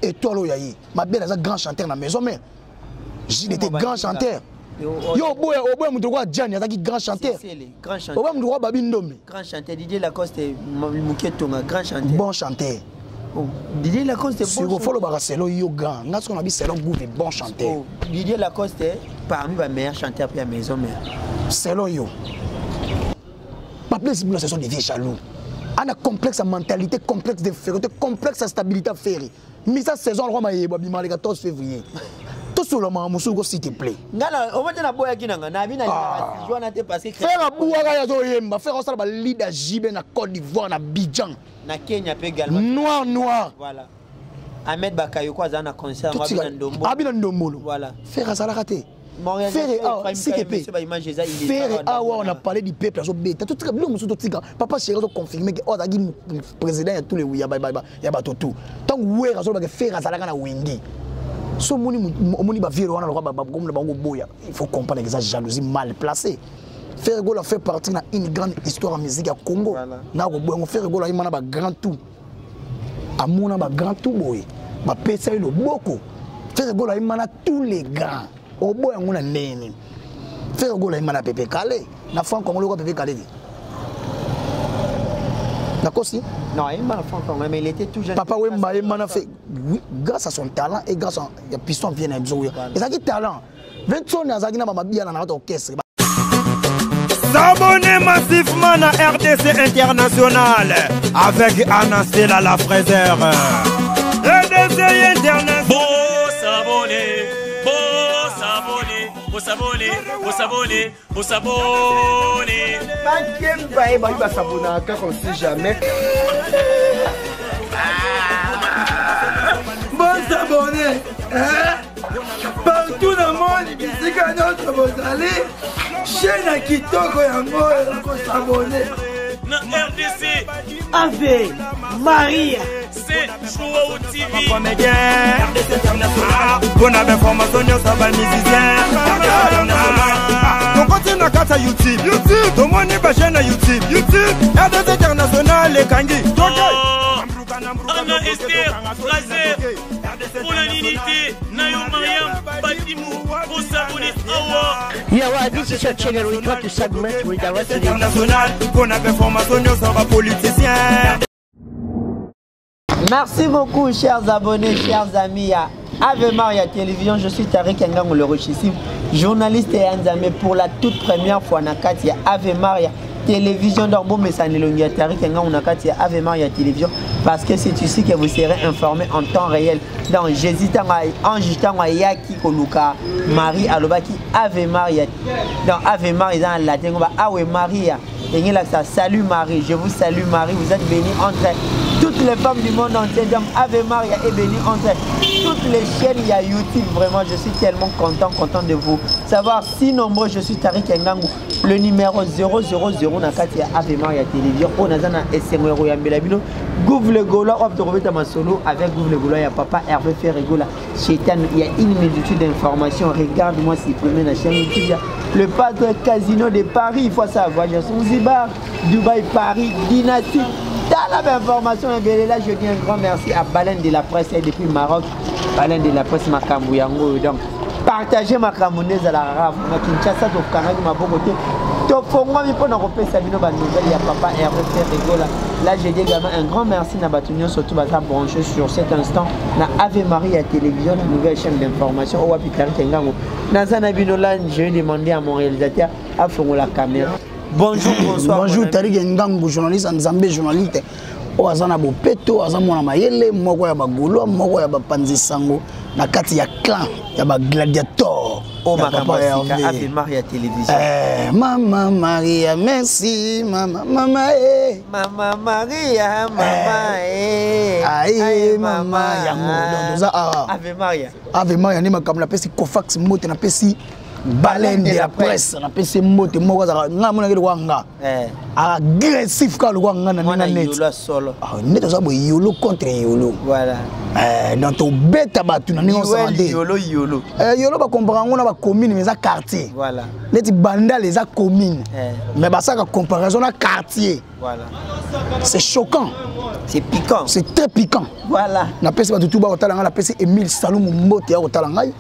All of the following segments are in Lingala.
Étoile oyo ya ye Mabele aza grand chanteur na maison mère. Gilles était grand chanteur. Yo oboya, oboya moto lokola Jani azalaki grand chanteur. Oboya moto lokola Babi Ndombe. Grand chanteur Didier Lacoste Moke Tonga, grand chanteur. Bon chanteur. Oh, Didier Lacoste bon. Siko folo selo yo grand. Nga siko na bi selo gouve bon chanteur. Oh, Didier Lacoste parmi les meilleurs chanteurs puis à maison mère. Selo yo. Bablaise Bula, ce sont des vieux jaloux. Ana complexe à mentalité, complexe de férité, complexe à stabilité ferrée. Misa saison roi mayebo bima le 14 février. Tosolama mosusu ko s'il te plaît. Ngala omate na boyaki nanga na bina ah. Joana te parce que Frère abuaka ya zo yemba, frère osala ba leader JB na Côte d'Ivoire na Abidjan. Na Kenya pe également. Noir noir. Voilà. Ahmed Bakayoko aza na concert abina ndombolo. Abina ndombolo. Voilà. Frère azalaka te. Ferre awa s'il te plaît. Ferre awa on a parlé du peuple azobeta totika biloko mosusu totika papa chéri azoconfirme ke oyo azalaki président ya tous les ya bato tout ntango wera azolobaka Ferre azalaka na wengi so omoni omoni baviere wana lokwa bakomona bango boya, il faut comprendre que eza jalousie mal placée. Ferre Gola fait partie na une grande histoire ya musique ya Congo. Na koboyango Ferre Gola ayima na bagrand tout, amona bagrand tout boye bapesa ye loboko. Ferre Gola ayima na tous les grands, oboya yango na ndenge nini? Ferre Gola ayima na Pepe Kale na Franc Congo lokola Pepe Kale te, nakosi? Non, ayemba na Franc Congo, mais il était tout jeune. Papa Wemba ayemba na fait, oui, grâce à son talent et grâce à ya piston vient na biso oyo ezalaki talent. Ventson azalaki na bamabiala na kati orchestre. S'abonner massivement à RDC International avec Anastella la fraiseur. RDC International. Bon s'abonner, bon s'abonner, bon s'abonner, bon s'abonner, bon s'abonner. Bakemba ye bayi basabonaka kaka, on sait jamais. Bon s'abonner, hein? Partout na monde, bisika nyonso bozali, chaîne ya kitoko yango oyo kosabone na RDC. Ave Maria. C'est Joao TV. Comédien RDC International mpona bainformation nyonso ya bamusicien international, tokoti na kati ya YouTube, YouTube tomoni bachaîne ya YouTube, YouTube RDC International ekangi toke. Anna Esther Fraser mpona nini te na yo Mariam Batimu kosabone awa. Yeah, well, this is your channel. We try to segment with the rest of the International mpona bainformation nyonso ya bapoliticien. Merci beaucoup, chers abonnés, chers amis à Ave Maria Télévision. Je suis Tariq Ngango, le richissime, journaliste et Nzambe pour la toute première fois na kati ya Ave Maria Télévision. Donc, bon, mais ya Tariq Ngango na kati ya Ave Maria Télévision parce que c'est ici que vous serez informé en temps réel. Donc, Jésus tango ange tango ayaki koluka Marie alobaki Ave Maria. Donc, Ave Maria dans latin on va Ave Maria. Et ça salut Marie, je vous salue Marie, vous êtes bénie entre toutes les femmes du monde entier. Donc Ave Maria est bénie entre toutes les chaînes, il y a YouTube. Vraiment, je suis tellement content, content de vous savoir si nombreux. Je suis Tariq Ngangu, le numéro 000 na kati ya Ave Maria Télévision. On a na esengo ya koyambela bino Gouve le Gaulois, oyo tokobeta masolo avec Gouve le Gaulois ya papa Hervé Ferre Gola. Chétan, il y a une multitude d'informations. Regarde-moi supprimer la chaîne YouTube. Il y a le padre Casino de Paris, il faut savoir. Zanzibar, Dubaï, Paris, Dynastie. Dans la information ebele là, je dis un grand merci à Baleine de la presse et depuis Maroc. Baleine de la presse makambo yango. Donc, partagez makambo ezala rare. Na Kinshasa tokangaki maboko te. Tofongwami mpona kopesa bino banouvelle ya papa Hervé Ferre Gola. Là, je dis également un grand merci na bato nyonso surtout baza branché sur cet instant na Ave Maria Télévision, la nouvelle chaîne d'information. Owapi Tariq Ngango. Naza na bino là, je vais demander à mon réalisateur à fongola la caméra. Bonjour, bonsoir. Bonjour Tariq Ngango, journaliste Nzambe, journaliste. Oyo aza na bopeto, aza mwana mayele moko ya bagaulois, moko ya bapanzi sango na kati ya clan ya bagladiator. Oh, makambo ya sika, Ave Maria Télévision. Eh, mama Maria, merci mama, mama eh. Mama Maria, mama eh. Aye mama yango donc toza awa. Ave Maria. Ave Maria nde makambo. Napesi Cofax mbote, napesi Baleine de la presse, napesi mbote moko azalaka nga amonaki lokwa nga agressif kaka lokwa nga na ndenge neti solo. Nde toza boye, yolo contre yolo. Voilà. Donc tobeta bato na ndenge osala te. Yolo yolo. Yolo bakompara yango na bacommune, mais eza quartier. Voilà. Neti Bandal eza commune, mais basalaka comparaison na quartier. Voilà. C'est choquant. C'est piquant. C'est très piquant. Voilà. Napesi bato tu bakotala ngai, napesi Emile Salumu mbote ya kotala ngai.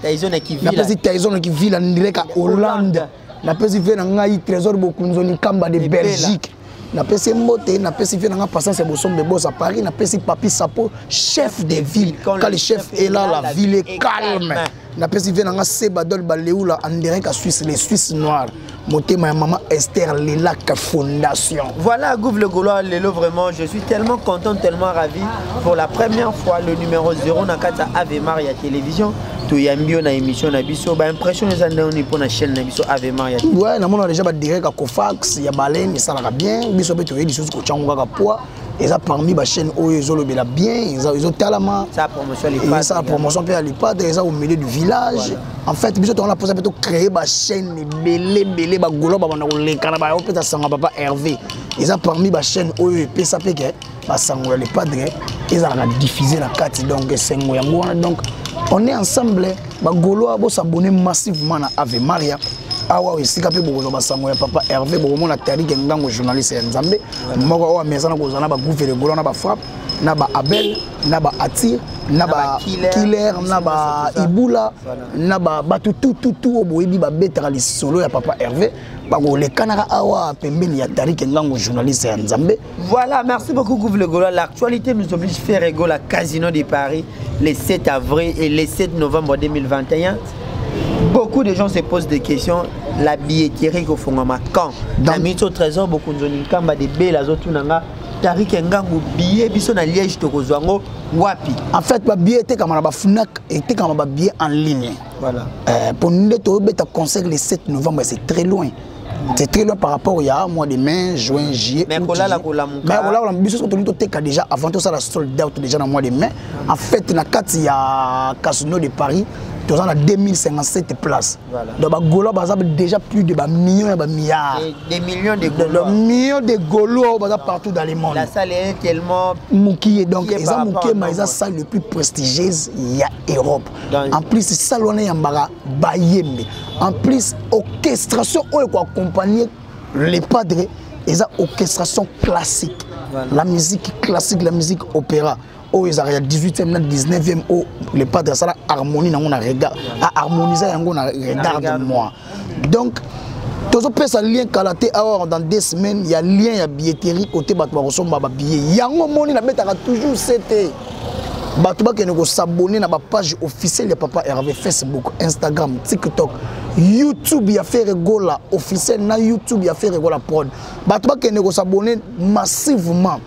Napesi Tyson Kivila Ndireka Hollande. Napesi ve na ngai Trésor Bokunzo Nikamba de Belgique. Napesi mbote, napesi ve na ngai Patience Bosombe Boss à Paris, napesi Papi Sapo, chef de ville. Quand le chef est là, la ville est calme. Napesi ve na ngai Sebadol Baleoula en direct à Suisse, les Suisses noirs. Motema ya maman Esther Lelaka Fondation. Voilà, Gouv le Gaulois, Lelo, vraiment, je suis tellement content, tellement ravi. Pour la première fois, le numéro 0 na kati ya Ave Maria Télévision. Toyambi yo na émission na biso, ba impression eza ndenge nini mpo na chaîne na biso Ave Maria? Ouais, namona déjà ba direct ya Cofax, ya Baleine, esalaka bien. Biso mpe toyebi lisusu kotya yango kaka poids. Eza parmi ba chaîne oyo ezolobela bien, ezotalama. Ça promotion les Eza la promotion mpe ya Lipadre, eza au milieu du village. Voilà. En fait, biso toza na mposa mpe tocréer ba chaîne ebele ebele, bagolo babanda koleka na bayo mpe tasango papa Hervé. Eza parmi ba chaîne oyo epesa mpe ke basango ya Lipadre ezalaka diffusé na kati. Donc esengo yango wana. Donc on est ensemble, bagolois bosabonner massivement na Ave Maria. Awa esika mpe bokozwa basango ya papa Hervé, bokomona Tarik Ngango, journaliste ya Nzambe moko oyo amesana kozwa na bagouve Gaulois, na bafrappe, na ba Abel, na ba Atir, na ba Killer, na ba Ibula, na ba bato tututu oyo boyebi babetaka lisolo ya papa Hervé, bakolekanaka awa pembeni ya Tarik Ngango, journaliste ya Nzambe. Voilà, merci beaucoup Gouv le Gaulois. L'actualité nous oblige Ferre Gola Casino de Paris les 7 avril et les 7 novembre 2021. Beaucoup de gens se posent des questions. La billetterie au fond quand? Na mito Trésor Bokunzoni Nkamba de Bela Zotunanga Tarik Ngango billet biso na Liège tokozwa yango wapi? En fait, ba billet etekama na ba Fnac, etekama ba billet en ligne. Voilà. Pour nous tobeta concert le 7 novembre, c'est très loin. C'est très loin par rapport il y a mois de mai, juin, juillet, Mais août, kolala juillet. kolamuka. Mais kolala kolamuka, biso soki tolingi toteka déjà avant tout ça la sold out déjà dans mois de mai. En fait, na kati ya Casino de Paris, toza na 2057 places. Voilà. Donc ba Gaulois baza déjà plus de ba millions et ba milliards. Des millions de Donc, Gaulois. millions de Gaulois baza partout dans le monde. La salle est tellement Mukie, donc Qui est eza par rapport mukie, à mais eza nombre. salle le plus prestigieuse ya Europe. Dans En plus salle wana yambaka bayembe. En plus orchestration oyo ko accompagner les padres, eza orchestration classique. Voilà. La musique classique, la musique opéra. Oyo ezalaka ya 18e na 19e oyo les padres asala harmonie nango na regard, a harmoniser yango na regarde moi. Donc tozopesa lien kala te awa dans 2 semaines, il y a lien ya billetterie côté bato bakosomba ba billet. Yango moni nabetaka toujours CT. Bato bakende kosabonner na ba page officielle ya Papa Hervé, Facebook, Instagram, TikTok, YouTube ya Ferre Gola officiel na YouTube ya Ferre Gola Prod. Bato bakende kosabonner massivement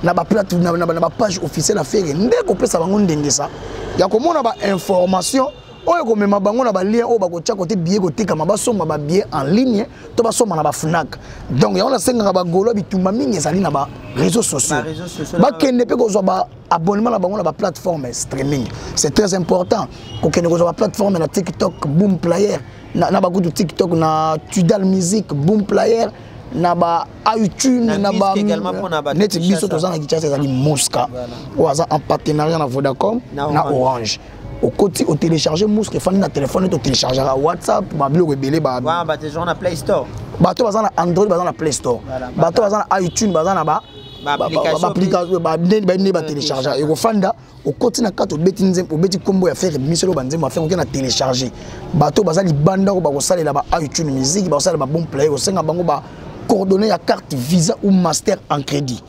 na ba plate, na ba page officielle ya Ferre, nde kopesa bango ndengesa ya komona ba information oyo komema bango na ba lien oyo bakotia kote billet kotekama, basomba ba billet en ligne to basomba na ba Fnac. Donc yango nasengaka ba Gaulois, bitumba mingi ezali na ba réseaux sociaux. Ba réseaux sociaux, Bakende mpe kozwa ba abonnement na bango na ba plateforme streaming, c'est très important. Kokende kozwa ba plateforme na TikTok, Boom Player, na bakutu TikTok, na Tidal Music, Boom Player, na ba iTunes, Na na ba Musique également pour na ba neti biso Kinshasa. toza na Kinshasa ezali Mosca. Voilà. Oyo aza en partenariat na Vodacom, Na na Orange. Orange. Okoti otélécharger Mosca, efandi na téléphone, to téléchargera WhatsApp, ba biloko ebele ba Wa ba te na Play Store. Bato baza na Android baza na Play Store. Voilà, Bato baza na iTunes baza na ba Ba application ba application, ba ndeni ba ndeni ba télécharger. Ekofanda, okoti na kati, obeti nzembo, obeti kombo ya Ferre, miselo ba nzembo ya Ferre, oke na télécharger. Bato baza libanda oyo bakosalela ba iTunes Music, bakosalela ba Bon Play, osenga bango ba coordonnées ya carte Visa ou Master en crédit.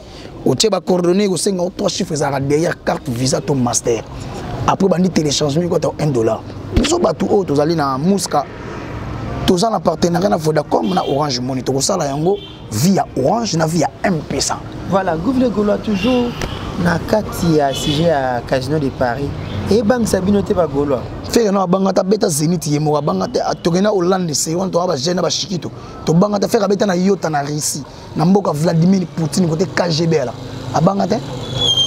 Otie ba coordonnées, osenga o 3 chiffres ezalaka derrière carte Visa to Master. Après bandi téléchargement ekota 1 dollar. Biso bato oyo tozali na Musca, toza na partenariat na Vodacom na Orange Money, tokosala yango via Orange na via M-Pesa. Voilà, Gouv le Gaulois toujours na kati ya sujet ya Casino de Paris. E bangisa bino te ba Gaulois. Ferre no abanga ta beta Zenith ye moko abanga te, tokenda Hollande se wana toza ba jeune na ba Chiquito. Tobanga te, Ferre abeta na Yota na Russie, na mboka Vladimir Poutine côté KGB là. Abanga te.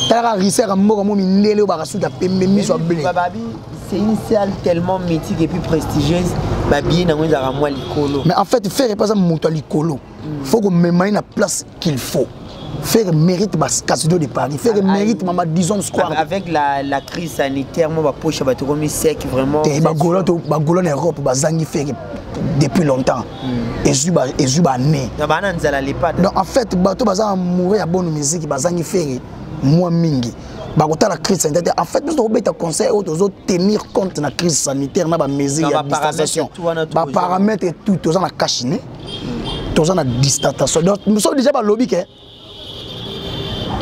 Talaka Russie ka mboka mo mindele oyo bakasuka pembe miso ya blé. Babi, c'est une salle tellement mythique et puis prestigieuse. Ba billet nango ezalaka mwa likolo. Mais en fait, Ferre pas moto ya likolo. Faut ko mema ye na place qu'il faut. Ferre mérite ba Casino de Paris. Ferre mérite mama Dizon Square. Avec la crise sanitaire, moi, ba poche ba tokomi sec vraiment. Te bagolo to bagolo na Europe bazangi Ferre depuis longtemps. Ezui ba né. Na bana nzala les pas. Donc en fait bato baza amoureux ya bonne musique bazangi Ferre moi mingi. Bakotala crise sanitaire. En fait, nous avons conseil oyo tozo tenir compte na crise sanitaire na ba mesures ya distanciation. Ba paramètres tout toza na cache-nez. Toza na distanciation. Donc nous sommes déjà ba lobby que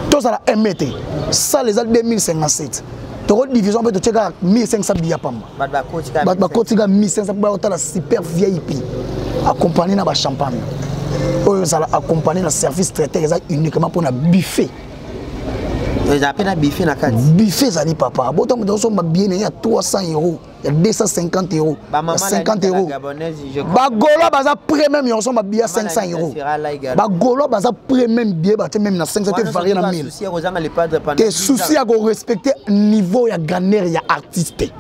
tozala 1 mètre. Salle eza 2057. Toko division mpe totieka 1500 billet pamba. Bato bakotika 1500 mpo bakotala super VIP accompagné na ba champagne. Oyo ezala accompagné na service traiteur eza uniquement mpona buffet. Eza mpe na buffet na kati. Buffet ezali papa. Bota moto osomba billet na ye ya 300 euros, ya 250 euros, ya 50 euros. Bagaulois baza prêt même ya osomba billet ya 500 euros. Bagaulois baza prêt même billet batie même na 500 te varié na 1000. Te souci ya korespecter niveau ya grandeur ya artiste.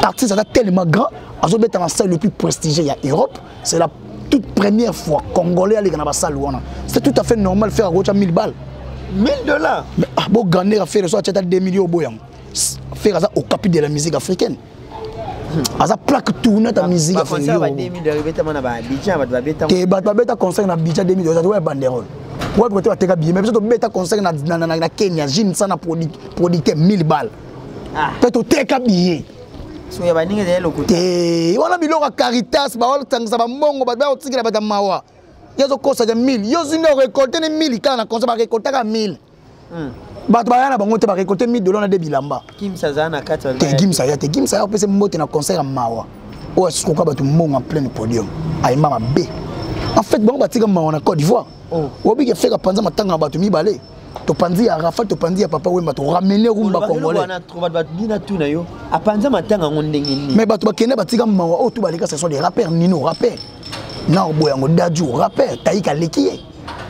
Artiste aza tellement grand, azobeta na salle le plus prestigieux ya Europe. C'est la toute première fois congolais aleka na basale wana. C'est tout à fait normal faire akotia 1000 balles. 1000 $. Mais, ah, bo grandeur affaire so atiata 2 millions boyango. Ferre aza au capi de la musique africaine. Aza plaque tournante ya musique africaine. Te bato babeta concert na Abidjan 2000 $, oya banderole. Wapi kote bateka billet, mais biso tobeta concert na Kenya, Jim Sana producteur 1000 balles. Mpe toteka billet. Te wana biloko ya Caritas baotangisa bambongo bato baotikela bato ya mawa. Ye azokosaka 1000, yo zinga orécolte ne 1000 kaka na concert barécoltaka 1000. Bato baya na bango te barécolte 1000 $ na de bilamba. Te Gims aya te, Gims aya opesa mbote na concert ya mawa oyo asikoka bato mbongo en pleine podium ayemba mabe. En fait bango batika mawa na Côte d'Ivoire. Obiki Ferre apanza matanga ya bato mibale. Topanzi ya Rafale, topanzi ya Papa Wemba, toramene rumba congolais. Apanza matanga yango ndenge nini? Mais bato bakende batika mawa oyo tu baleka, ce sont des rappeurs. Nino rappeur na oboya yango, Dadju rappeur, Taika aleki ye,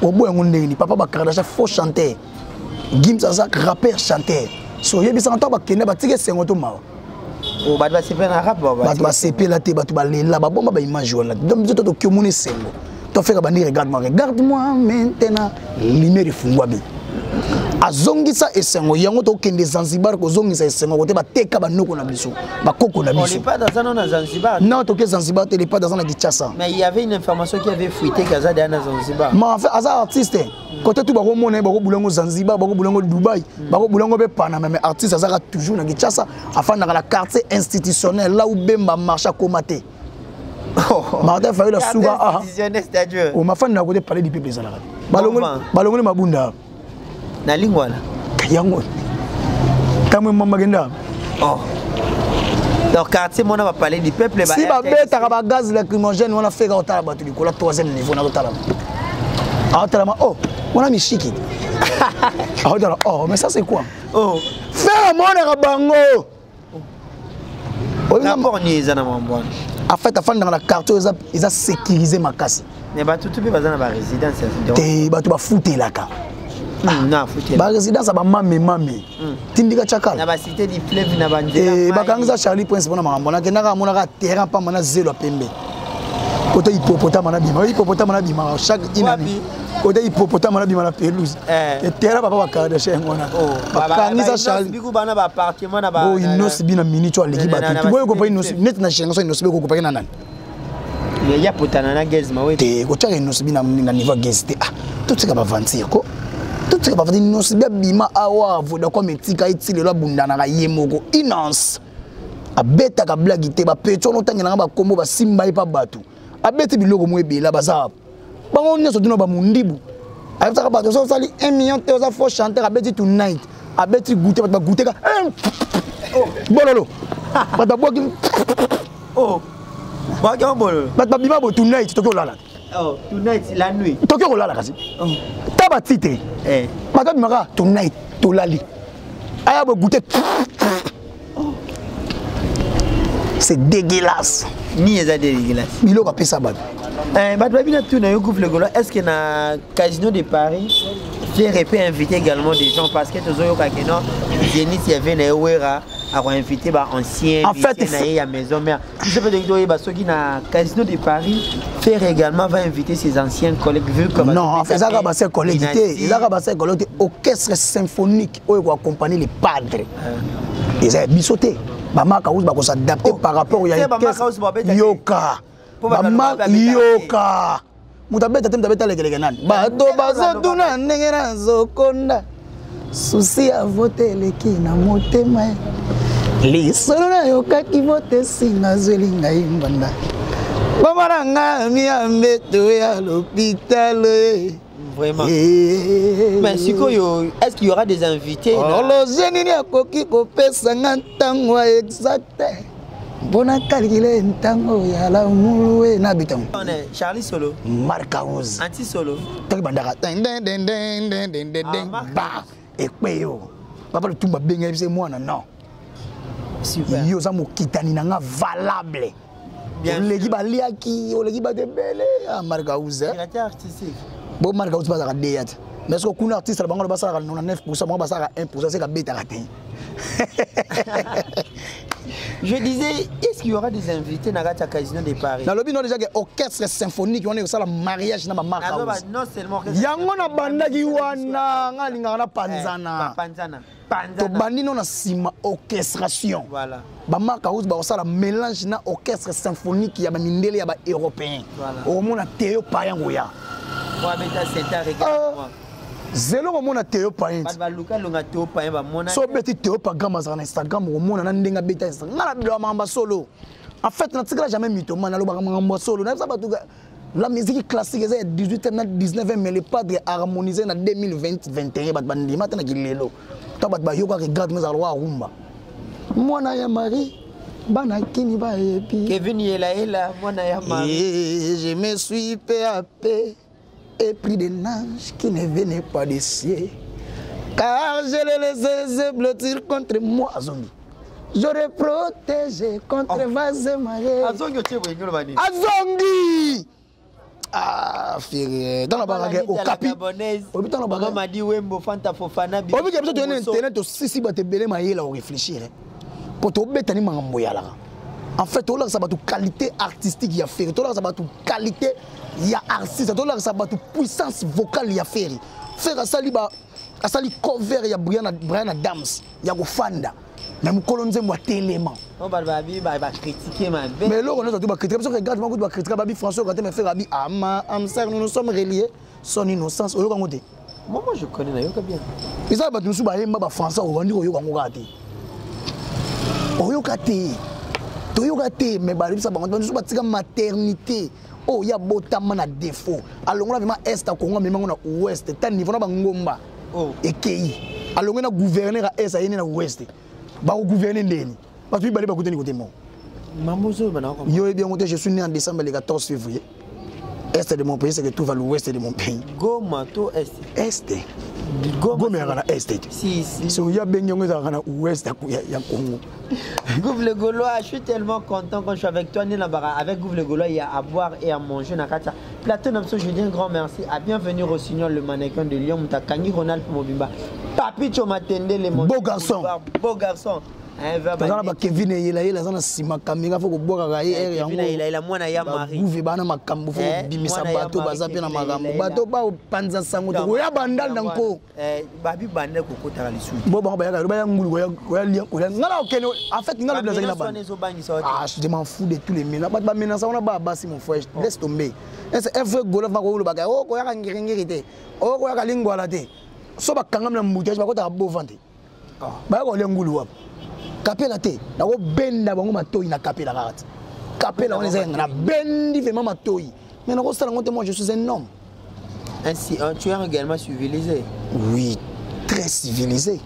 oboya yango ndenge nini? Papa Bakardasha faux chanteur, Gims aza rappeur chanteur. So oyebisaka ntango bakende batika esengo to mawa. Bato basepela na rap. Bato basepela te, bato balela babomba baimage wana. Donc biso to toki omona esengo tofeka bandi regarde moi, regarde moi maintenant, lumière efungwami, azongisa esengo yango. Tokende Zanzibar kozongisa esengo kote bateka banoko na biso, bakoko na biso. Non, toke Zanzibar te, lepade aza na Kinshasa. Mais il y avait une information qui avait fuité qu'aza deya na Zanzibar. Mais en fait aza artiste kote tu bakomona ye, bakobula yango Zanzibar, bakobula yango Dubai, bakobula yango mpe Panama, mais artiste azaka toujours na Kinshasa, afandaka na quartier institutionnel, là où Bemba marche akoma te. Martin Fayulu asuka omafandi na kote palais du peuple ezalaka balongoli mabunda. Na lingwala. Yango ntango emamba kenda. Donc quartier mona ba palais du peuple. Si babetaka bagaz lacrymogène wana, feka otala bato likolo troisième niveau nazotala, aotalama oh wana mishiki, aotala oh mais ça c'est quoi? Oh. Ferre amonaka bango. Rapport ni eza na mambo wana? En fait afandaka na quartier eza sécurisé makasi. Mais bato tu mpe baza na barésidence. Te, bato bafutelaka barésidence ya bamame mame tindika tiakala. Na bacité du fleuve na banzela. Bakangisa Charlie Prince mpona makambo nakendaka, amonaka terrain pamba na zelo ya pembe kote hippopotame na bima, hippopotame na bima chaque inani kote hippopotame na bima na pelouse terrain papa bakardashe yango wana bakangisa Charlie. Bo Innoss'B na minute oyo aleki bato boyo kopa Innoss'B neti na génération Innoss'B kokopaki na nani? Ya potana na Gaz Mawe. Te, kotiaka Innoss'B na niveau ya Gaz te. Ah, totika baventure ko, totika baventure. Innoss'B abima awa Vodacom etika eti lelo abundanaka ye moko. Innoss abetaka blague te. Bapeti wana otangelanga bakombo basimba ye mpa bato abeti biloko mo ebela baza bango nyonso tuna bamundibu ayebisaka bato so osali 1 million te oza faux chanteur. Abeti tonight, abeti goûter, bato baguteka bololo, bato babwaki. Bato babima bo tonight toki kolala. Tonight la nuit. Toki kolala kasi ta batitre bato babimaka tonight tolali aya bogoûter, c'est dégueulasse. Ni eza dégueulasse. Biloko apesa bato. Bato babina tuna yo Gouffre Gaulois, est ce que na Casino de Paris Ferre peut inviter également des gens? Parce que tozoyoka ke non, Zénith y avait na Ewera. Akoinvite baancien En fait, na ye ya maison mère. Biso mpe tolingi toyeba soki na Casino de Paris, Ferre également va inviter ses anciens collègues, vu que Non, en fait, ezaka base collègue te, ezaka base collègue te. Orchestre symphonique oyo koaccompagne les padres eza ya biso te. Bamaka usi bakosadapte Oh, par rapport ya te, Bamaka House babeta te. Yoka. Po bato babeta te. Yoka, moto abeta te, moto abeta lekeleke nani? Bato bazotuna ndenge nazokonda, susi ya vote eleki na motema ye. Lisolo nayokaki vote esinga azweli ngai mbanda, mama na ngai ya mbeto ya lopitalo ye. Vraiment. Eh. Mais sikoyo, est ce qu'il y aura des invités Horloge nini akoki kopesa nga ntango ya exacte mpo na calcule ntango ya lamulu e nabitango? On est Charlie Solo, Marka Rose. Anti Solo. Ntango ebandaka, Ah, Marc ba ekpe yo papa Lutumba abengai biso mwana non. Super. Yo oza mokitani na nga valable. Bien Oleki sûr. baliaki, oleki bato ebele. Ah, Marka Rose. Directeur artistique. Bo Marka Rose bazalaka deya te, mais soki kuna artiste na bango basalaka 99, bango basalaka 1, seka betaka te. Je disais, est-ce qu'il y aura des invités na kati ya Casino de Paris? Nalobi no déjà ke orchestre symphonique wana ekosala mariage na bamarka. Non seulement Yango nabandaki wana, nga alingaka na panzana. Panzana. Panzana. Tobandi no na nsima orchestration. Voilà. Bamarka House bakosala mélange na orchestre symphonique ya bamindele, ya baeuropéen. Voilà. Okomona Teyo Payan koya. Wabeta seta, regarde-moi. Zelo komona Teyo Payan. Bato baluka longa to payen bamona. So obeti Teo Pagram, azalaka na Instagram, okomona na ndenge abeta Instagram. Nga nalobaka makambo ya solo. En fait, natikala jamais mythomane, nalobaka makambo ya solo. Nayebisa bato la musique classique eza ya 18e na 19e, mais le padre harmonisé na 2020 21. Bato bandima te na kilelo. To bato bayoka regarde mo ezala lokwa rumba. Mwana ya Marie, bana kini bayebi. Kevin Yelaela, mwana ya Marie. Et je me suis peu à peu épris d'un ange qui ne venait pas des cieux. Car je l'ai laissé se blottir contre moi. Azongi. J'aurais protégé contre oh. vents et marées. Azongi, otie boye ngolo bani. Azongi! Ah, frère, dans la baraque, au capi. Obi dans la baraque. Madi Wembo, Fanta Fofana. Obi ke biso toyene internet, tosisi bato ebele mayela koréfléchir po tobetani makambo yalaka. En fait, tolakisa bato qualité artistique ya Ferre, tolakisa bato qualité ya artiste, tolakisa bato puissance vocale ya Ferre. Ferre asali ba asali cover ya Brian Adams ya kofanda, mais mokolo nzembo atelema. Oh, bato babi bacritique mabe. Mais eloko nyonso to bacritique biso, regarde moko bacritique babi français okate, mais Ferre abi ama amsar, nous nous sommes reliés son innocence. Oyoka yango te? Moi, je connais, nayoka bien. Eza na bato mosusu bayemba bafrançais, obandi koyoka yango kaka te, oyoka te, toyoka te. Mais balebisa bango mosusu batika maternité oyo ya botama na défaut, alongola vraiment est ya Congo, amemango na ouest ta niveau na bangomba. Oh. Ekei alongwe na gouverneur ya est, ayeni na ouest, bakogouverne ndeni? Bato mibale bakutani kote moko. Mambo ozoyoba na Yo oyebi yango te. Je suis né en décembre, le 14 février. Est de mon pays, c'est que tout va l'ouest de mon pays. Goma to est? Est. Goma. Goma ezalaka na est te. Si, si. So ya bengi yango ezalaka na ouest ya Congo. Gouv le Gaulois, je suis tellement content quand je suis avec toi. Nena Bara, avec Gouv le Gaulois, il y a à boire et à manger. Nakata. Plateau Namso, je dis un grand merci. À bienvenue Rossignol, le mannequin de Lyon, Mutakangi Ronald Mobimba. Papi Chomatende, le Beau garçon. Beau garçon. Un verbe. Toza na bakevin eyelayela, aza na nsima kamera, fo kobwakaka ye ere. Kevin Eyelayela, mwana ya Marie. Yango bana makambo fo kobimisa. Mwana ya Bato Marie, baza mpe na Kevin makambo. Eyelayela. Bato bapanza sango te, koya bandal na nko. Babi bande kokotaka lisusu. Bo bango bayaka, baya ngulu koya lia koya. Nga na okende, en fait, nga lobi nazalaki na Bamenace wana bana. ezobangisa yo te? Ah, je m'en fous de tous les menaces. Bato bamenace wana baa basi, mon frère, laisse tomber. C'est un vrai golof makolobaka o koyaka ngiringiri te, o koyaka lingwala te. So bakangami na mbutage, bakotaka bovan te, baya kolia ngulu wapi? Kapela te, nakobenda bango matoi na kapela kaka te. Kapela wana eza yanga, nabendi vraiment matoi, mais nakosala yango te. Moi, je suis un homme. Ainsi, hein, tu es également civilisé. Oui, très civilisé.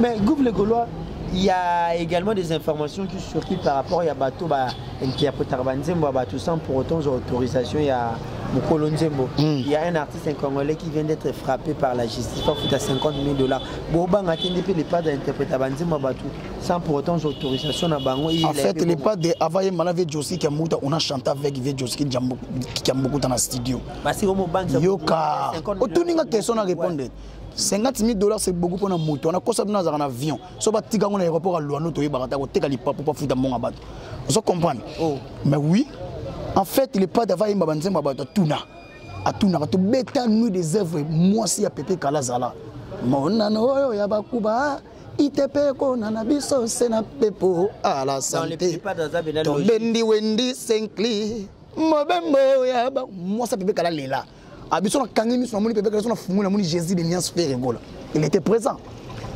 Mais Gouv le Gaulois, il y a également des informations qui circulent par rapport à bateau ba interpréter banzembo bateau sans pour autant autorisation. Il y a mokolo nzembo. Il y a un artiste, un Congolais qui vient d'être frappé par la justice, pas foutre à 50 000 $. Bobanga tende pe le pas d'interpréter banzembo bateau sans pour autant autorisation na bango. En fait, les pas de avant ye mana ve Josi Kiambukuta, on a chanté avec ve Josi Kiambukuta na studio. Parce que mo bangisa. Yoka, otuninga question na répondre. 50 000 $, c'est beaucoup mpona moto wana. Kosa bino, azalaka na avion, so batika yango na aéroport ya Luano, toyebaka ta koteka lipapu mpo afuta mbongo ya bato. Ozo comprendre? Oh. Mais oui, en fait, le padre ava yemba banzembo ya bato, atuna atunaka. Tobeta Nuit des œuvres, mwasi ya Pepe Kala azala monano oyo ya bakuba itepe kona na biso se na pepo à la santé. Tobendi wendi senkli mobembo ya ba mwasi ya Pepe Kala lela abiso. Nakangi miso, namoni Pepe Kala so, nafungoli, namoni Jésus de Niance, Ferre Gola. Il était présent.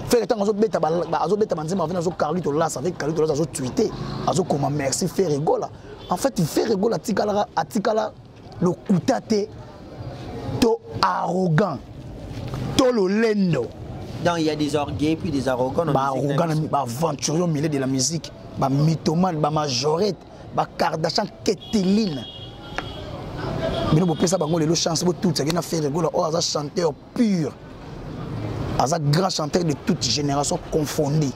Ferre, ntango azobeta, azobeta banzembo avene, azo Carlito Las avec Carlito Las, azotweeter, azokoma merci Ferre Gola. En fait, Ferre Gola atikalaka, atikala lokuta te to arrogant to lolendo. Donc il y a des orgueils puis des arrogants. Baarrogant, baaventurier au milieu de la musique, bamythomane, bamajorette, bakardashian keteline. Bino bopesa bango lelo chance botutisaki na Ferre Gola oyo aza chanteur pur, aza grand chanteur de toute génération confondue,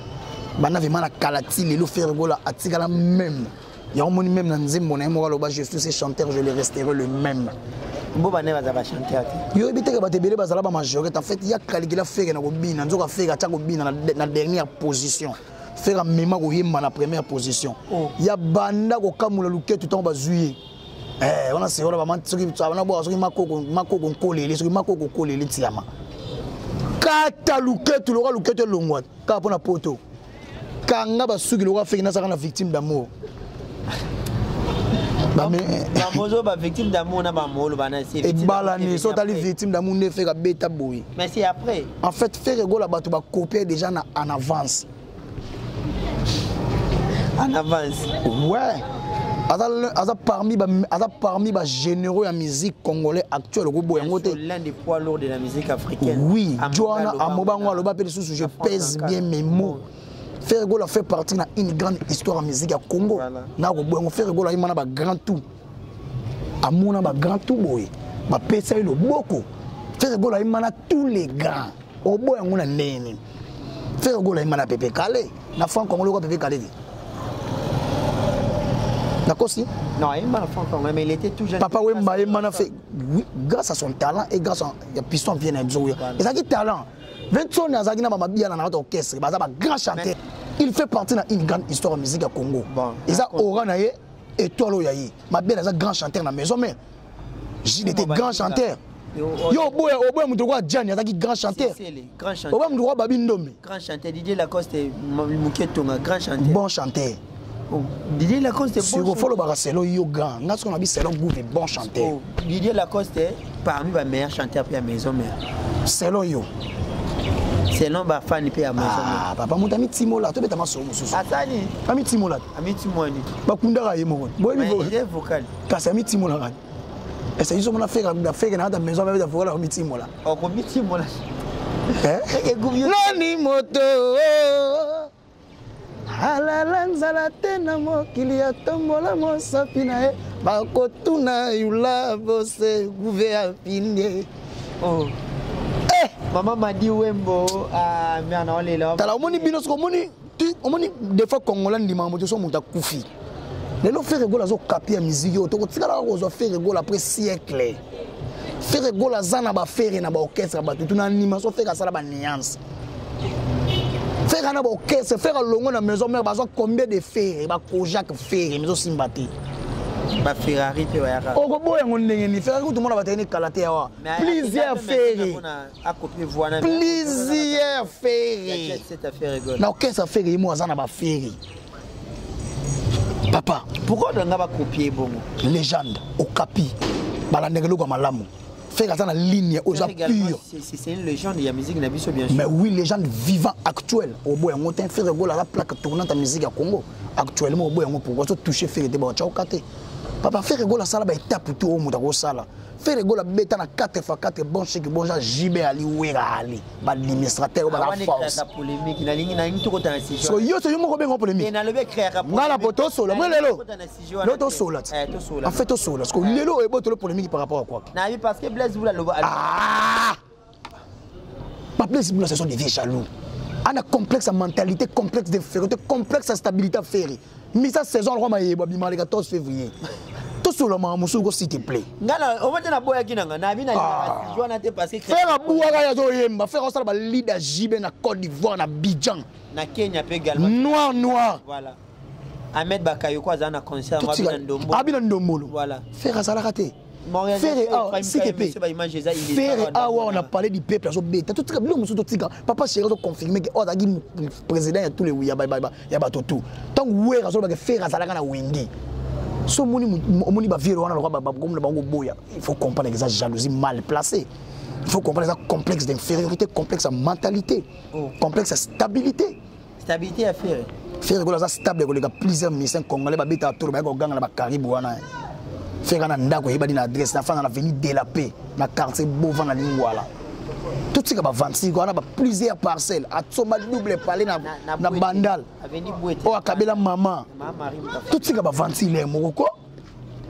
banda vraiment na kala ti lelo. Ferre Gola atikala même yango moni, même na nzembo na ye moko aloba: «Je suis ce chanteur, je le resterai le même.» Bo bane baza bachanteur te. Yo oyebi teke bato ebele bazala bamajorette. En fait, ya kalikila Ferre na kobina, nzoka Ferre atya kobina na dernière position, Ferre amema koyemba na première position. Oh. Ya banda kokamula luketu ntango bazwi ye. Eh, wana se wana bama soki wana bwaka soki makoko makoko nkolele, soki makoko nkolele ntiama kata luketu loka luketu elongwa kaka mpo na poto kanga basuki loka Ferre nazaka na Victime d'amour. Bamozo bavictime d'amour na bamolo bana. Ebalani so otali Victime d'amour nde Ferre abeta boye. Mais c'est après. En fait, Ferre Gola, bato bakopie déjà na en avance. En avance. Ouais, aza parmi bagénéraux ya musique congolais actuel, okoboya yango te. L'un des poids lourds de la musique africaine. Oui, joana amobango aloba mpe lisusu, je pèse bien mes mots, Ferre Gola fait partie na une grande histoire ya musique ya Congo. Na koboya yango, Ferre Gola ayima na bagrand tout, amona bagrand tout boye bapesa ye loboko. Ferre Gola ayima na tous les grands, oboya yango na ndenge nini? Ferre Gola ayima na Pepe Kale, na Franc Congo lokola Pepe Kale te, nakosi? Non, ayemba na Franc Congo, mais il était tout jeune. Papa Wemba ayemba na fait, oui, grâce à son talent et grâce à ya piston vient na biso oyo ezalaki talent. Ventoni azalaki na bamabiala na kati orchestre, baza bagrand chanteur. Il fait partie na une grande histoire ya musique ya Congo. Eza aura na ye, étoile oyo ya ye. Mabiala aza grand chanteur na maison mère, Gilles était grand chanteur. Yo oboya, oboya moto lokola Jani azalaki grand chanteur, oboya moto lokola Babi Ndombe. Grand chanteur. Didier Lacoste Moke Tonga, grand chanteur. Bon chanteur. Oh, Didier Lacoste. Bon, siko folobaka selo yo grand nga soki na bi selo gouve bon chanteur. Oh, Didier Lacoste parmi ba meilleurs chanteurs mpe ya maison mère. Selon yo. Selon bafani mpe ya maison mère. Ah, papa, moto amitimola, tobeta masolo mosusu. Asali. Amitimola. Amitimwani. Bakundaka ye moko. Boyebi vocal. Kasi amitimolaka ese biso mona Ferre na Ferre na kata maison babeta vocal, akomitimola. Okomitimola. Nani moto alala nzala te na mokili, atombola mosapi na ye, bakotuna yula bose guve apindie. Oh. Eh! Mama Madi Wembo, ah, mère na olela. Tala, omoni bino soki omoni, omoni des fois Congolais ndimaka moto so moto akufi. Lelo Ferre Gola azokapi ya musique oyo tokotikalaka kozwa Ferre Gola après siècle. Ferre Gola aza na baFerre na baorchestre ya bato tuna animation. Ferre asala banuance, Ferre na baorchestre, Ferre alongo na maison mère, bazwa combien de Ferre, bakojak Ferre mezosimba te. Baferrari mpe bayaka. Okoboya yango ndenge nini? Ferrari kutu mona batayini kala te awa. Plusieurs Ferre, plusieurs Ferre na orchestre. Ferre ye mo aza na baFerre, papa. Pourquoi odanga bakopie bongo? Légende okapi balandaka eloko ya malamu. Ferre aza na ligne oyo eza pure. C'est une légende ya musique na biso, bien sûr. Mais oui, légende vivant actuelle, oboya yango te. Ferre Gola aza plaque tournante ya musique ya Congo actuellement, oboya yango pourquoi? So touche Ferre te, baotyaoka te, papa. Ferre Gola asala baétape te oyo moto akosala. Ferre Gola beta na 4 x 4, bon chic bon genre, JB ali, Wera ali, baadministrateur oyo baza force. Polémique nalingi, nalingi tokota na sujet. So yo so yo moko obenga polémique. Nalobi ecréaka. Nga na po tosola mwe lelo, lelo tosola ti en fait tosola parce que lelo oyo ebotolo polémique par rapport à quoi? Nayebi parce que Blaise Bula aloba. Ah, ba Blaise Bula, ce sont des vieux jaloux, ana complexe ya mentalité, complexe d'infériorité, complexe ya stabilité. Ferre misa saison alokwa mayebo abima le 14 février. Tosolola makambo mosusu ko, s'il te plaît. Nga na omoni te, naboyaki na nga nabi na wana te, parce que Ferre abuwaka, ye azoyemba. Ferre asala baleader JB na Côte d'Ivoire, na Abidjan. Na Kenya mpe également. Noir noir. Voilà, Ahmed Bakayoko aza na concert yango, abina ndombo. Abina ndombolo. Voilà. Ferre azalaka te. Ferre awa, s'il te plaît, Ferre awa, on a parlé du peuple, azobeta. Totika biloko mosusu, totika. Papa chéri azoconfirme ke oyo azalaki président ya tous les ya bato tu. Ntango Wera azolobaka, Ferre azalaka na Wenge. So omoni, omoni bavieux wana lokwa bakomona bango boya. Il faut comprendre que eza jalousie mal placée. Il faut comprendre, eza complexe d'infériorité, complexe ya mentalité, complexe ya stabilité. Stabilité ya Ferre. Ferre Gola aza stable koleka plusieurs musiciens congolais babetaka tolo, bayaka koganga na bakaribu wana. Ferre na ndako eyebani na adresse, nafanda na avenue de la Paix, na quartier Bova, na Lingwala. Totika baventure wana, ba plusieurs parcelles, asomba double palais na Bandal oyo akabela mama. Totika baventure moko ko.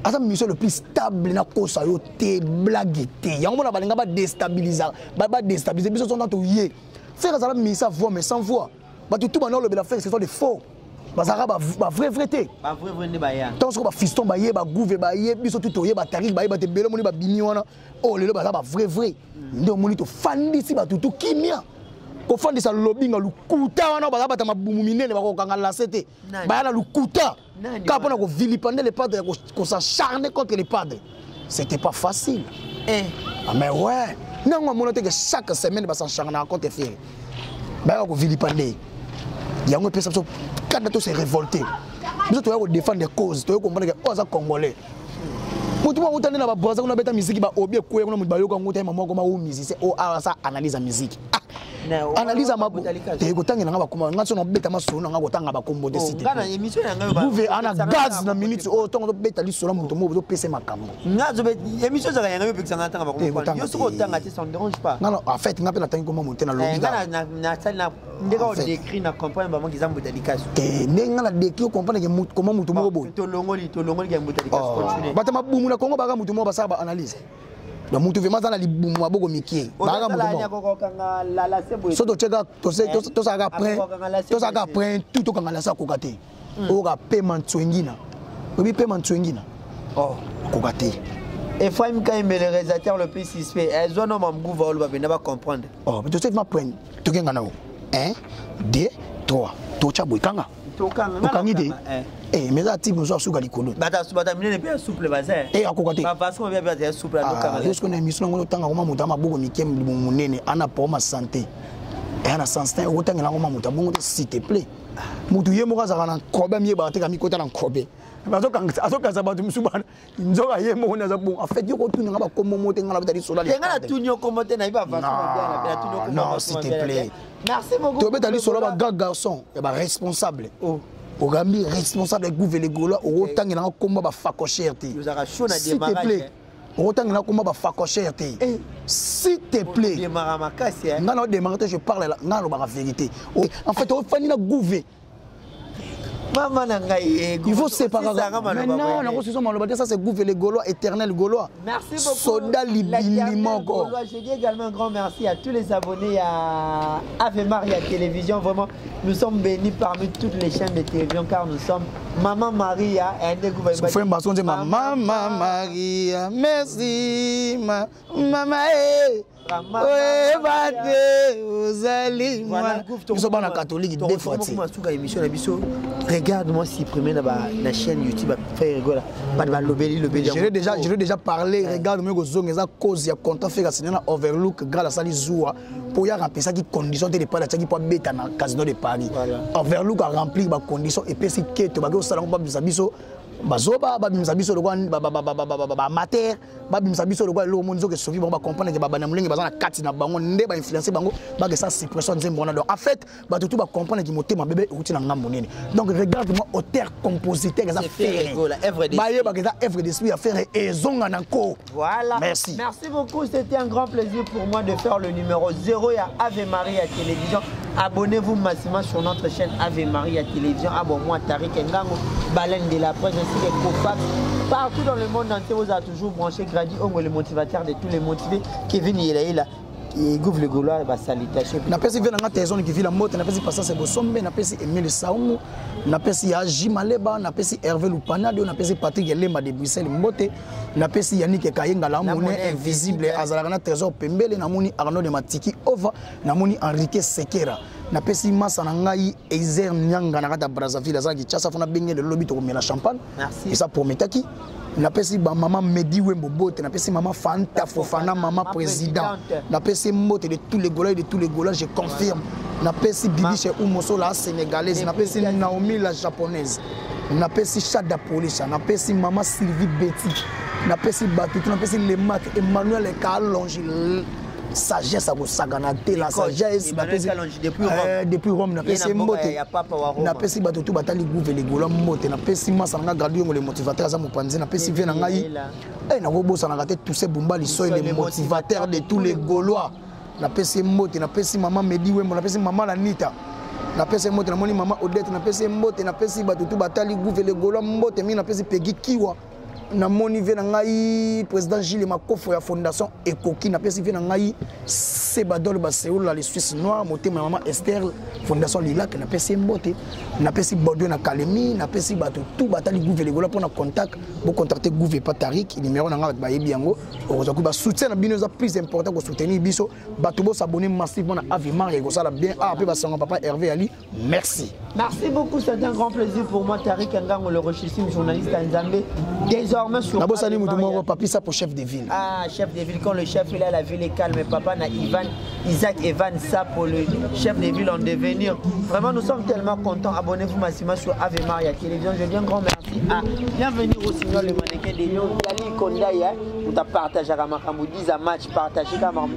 Aza musicien le plus stable, nakosa yo te, blague te. Yango mona balinga badéstabiliser, badéstabiliser biso. Sonda toye, Ferre azala musicien voix mais sans voix. Bato tu bana olobela Ferre, ce sont des faux, bazalaka bavrai vrai te. Ntango soko bafiston baye, bagouve baye, biso tu toye, batarike baye, bato ebele omoni babimi wana oyo lelo baza bavrai vrai. Nde omoni tofandisi bato tu kimia, kofandisa lobinga lukuta wana. Baza bata mabumu minene, bakokanga lase te. Baya na lukuta kaka mpona kovilipender le padre, kos'acharner contre le padre. C'était pas facile. Eh. Ah, mais ouais, nango amona te ke chaque semaine bas'acharnaka contre Ferre, bayaka kovilipender. Yango epesa biso kanda, to se révolter. Biso toya kodéfendre cause, toya comprendre ke oyo aza congolais. Motu moko uta nde na babraza kuna, abeta misiki, baobi ekweya kuna, moto bayoka yango te. Mama koma o musicien o awa asa analyse ya musique, ah, analyse ya mabo te. Kotangela nga bakoma nga so nabeta masolo na nga, kotanga bakombo te. Site gouve ana gaz na minute oyo, ntongo tobeta lisolo, moto moko topesa makambo. Émission ezalaka yanga, yo opekisanga ntanga bakombo. Yo soki otanga te, ça ne dérange pas. Nga en fait, nga mpe natangi koma moto te, nalobi. Nasali ndenge odécrit na comprendre bango eza mbuta likaso. Te, ndenge nga na décrit, ocomprendre ke koma moto moko boye. Tolongoli, tolongoli ke mbuta likaso, continue. Bato mabumu na Kongo baka moto moko basala baanalyse. Donc motu vraiment aza na libumu, maboko mikie, baka moto moko. So totieka, tosalaka plein, tosalaka plein tout, tokanga lase, akoka te. Oyoka pema ntswengina, oyebi pema ntswengina, akoka te. Ephraim Kaimbe, le réalisateur le plus suspect. Elles ont un mgouva, on va comprendre. Oh, mais tu sais, ma prendre. Tokenga na 1 2 3, totya boye, kanga. Okangi te. Eh, mais eza type mosusu asuka likolo. Bato minene mpe ya souple baza. Eh, akoka te. Bafaçon mpe baza ya souple. Yo soki na émission nango, otanga koma moto ya maboko mike, monene, ana poma santé eya na sens te. Okotangela yango ma moto abongo te, s'il te plaît. Motu ye moko azalaka na nkobe, amiyebaka te, kamikota na nkobe, azokanisa bato mosusu bana nzoka ye moko nde aza bon. En fait, yo kotunanga bakombo mo te, nga na beta lisola. Nga natuni yo kombo te, nayebi. Non, s'il te plaît. Merci beaucoup. Tobeta lisolo ba grand garçon ya baresponsable. Ogambi responsable gouve le Gaulois, okotangelanga kombo bafacochère te, s'il te plaît. Okotangela kombo bafacochère te, s'il te plaît. Nga na odémarre te, je parle, nga nalobaka vérité. En fait, ofandi na gouve. Mama na ngai. Il faut séparer. Maintenant, nakosisa maloba te. Ça, c'est Gouve le Gaulois, éternel Gaulois. Merci beaucoup. Soda libili moko. Je dis également un grand merci à tous les abonnés à Ave Maria Télévision. Vraiment, nous sommes bénis parmi toutes les chaînes de télévision car nous sommes Maman Maria. Frère Mbasson dit Maman Maria, merci ma maman eh. Oyeba te ozali biso bana catholique deux fois te. Masuka émission na biso, regarde moi supprimer na chaîne YouTube Ferre Gola, bato balobeli lobeli. Je l'ai déjà parlé. Regarde moi, kozonga eza cause ya contrat Ferre asigné na Overlook. Grâce asali zuwa mpo ya remplissaki condition te. Depart atiaki mpo abeta na Casino de Paris. Overlook aremplir bacondition, epesi keto. Baki osala ngo, babimisa biso bazoba, babimisa biso lokwa baamateur, babimisa biso lokwa eloko moni. Nzoka esoki bango, bacomprendre ke babanda molenge baza na kati na bango nde bainfluence bango, bakesa suppression nzembo wana. Donc en fait, bato tu bacomprendre ke motema bebe euti na ngambo nini. Donc regarde moi, auteur compositeur eza Ferre, bayebaka eza œuvre d'esprit ya Ferre, ezonga na nko. Voilà. Merci. Merci beaucoup. C'était un grand plaisir pour moi de faire le numéro 0 à Ave Maria Télévision. Abonnez-vous massivement sur notre chaîne Ave Maria Télévision. Abonnez-moi Tariq Ngango, Baleine de la presse ainsi que Cofax. Partout dans le monde entier, vous avez toujours branché Grady Ongo, le motivateur de tous les motivés. Kevin Yelaïla. Gouve le Gaulois, ba salutation. Napesi vie na nga Trésor Kivila mbote, napesi Patience Bosombe, napesi Emile Saumu, napesi Yaji Maleba, napesi Hervé Lupanado, napesi Patrick Elemba de Bruxelles mbote, napesi Yannick Kayenga la monnaie invisible, azalaka na Trésor Pembele, namoni Arnaud de Matiki Ova, namoni Enrique Sekera, napesi masa na ngai Ezer Nyanga na kati ya Brazzaville, azalaki Kinshasa, fona benge lelo lobi tokomela champagne. Merci. Eza prometaki. Napesi ba mama Medi Wembo bote, napesi mama Fanta Fofana, mama président, napesi mbote de tous les Gaulois et de tous les Gaulois, je confirme. Napesi Bibi chez Oumoso la sénégalaise, napesi Naomi la japonaise, napesi Chada Polisa, napesi mama Sylvie Betty, napesi Batutu, napesi Lemak, Emmanuel Kalonji, sagesse akosakana te, la sagesse napesi depuis Rome, napesi mbote, napesi bato tu batali Gouve le Gaulois mbote, napesi masa nanga Gradu Yongo le motivateur aza mopanzi, napesi vie na ngai nakobosanaka te Toussaint Bumba Lisoy le motivateur de tous les Gaulois, napesi mbote, napesi mama Medi Wembo, napesi mama Lanita, napesi mbote, namoni mama Odette, napesi mbote, napesi bato tu batali Gouve le Gaulois mbote mingi, napesi Peggy Kiwa, namoni vie na ngai président Gilles Makofo ya fondation Ekoki, napesi vie na ngai Sebadol Baseoula le Suisse noir, motema ya mama Esther fondation Lilac, napesi mbote, napesi Bordeaux na Kalemi, napesi bato tout batali Gouve le Gaulois mpona contact, bocontacte Gouve pa Tarik, numéro na ngai bato bayebi yango, okozwa ku basoutien na bino eza plus important kosoutenir biso, bato bosabonner massivement na Ave Maria ekosala bien, ah mpe basango papa Hervé Ali. Merci. Merci beaucoup, c'est un grand plaisir pour moi, Tariq Ngango, le richissime journaliste à Nzambe. Désormais sur. Nabosani Moutoumoro, papi, ça pour chef de ville. Ah, chef de ville, quand le chef est là, la ville est calme. Papa na Ivan, Isaac Evan, ça pour le chef de ville en devenir. Vraiment, nous sommes tellement contents. Abonnez-vous massivement sur Ave Maria Télévision. Je dis un grand merci à bienvenue au Signor le mannequin de Lyon, Dali Kondaye, où tu as partagé à Makamou, 10 à match, partagé à Makamou,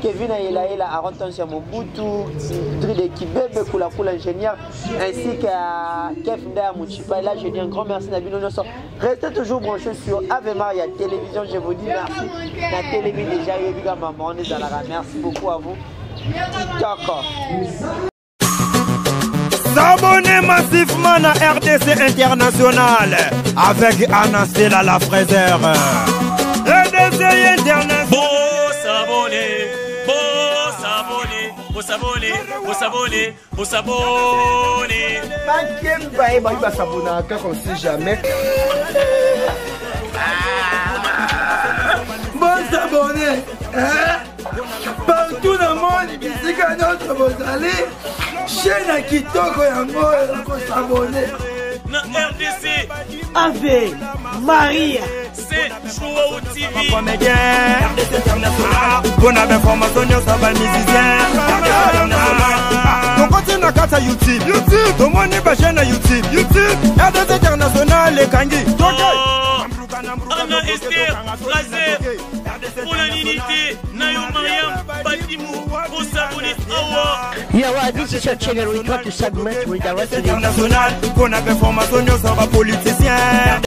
Kevin Ayela, Aaron Tonsia Mobutu, Dride Kibebe, Kula Kula ingénieur, ainsi qu'à Kev Ndaya Mouchipa. Et là, je dis un grand merci Nabino Nyonso. Restez toujours branchés sur Ave Maria Télévision. Je vous dis merci. La télévision déjà, maman, on est dans la. Merci beaucoup à vous. TikTok. S'abonner massivement à RDC International avec Anna Stella la fraiseur. RDC International. Bon s'abonner, bon s'abonner, bon s'abonner, bon s'abonner, bon s'abonner. Bakemba e bayi basabonaka kaka on sait jamais. Bon s'abonner, hein? Partout dans le monde, bisika nyonso bozali, chaîne ya kitoko yango ekosabone. Na RDC Ave Maria c'est Joao TV. Comédien RDC International. Mpona bainformation nyonso ya bamusicien tokoti na kati ya YouTube, tomoni bachaîne ya YouTube, RDC International ekangi. Anna Esther Fraser mpona nini te nayo Mariam Badimu bosabone awa. Yeah, well, this is your channel. We got to segment with the rest of the International mpona bainformation nyonso ya bapoliticien.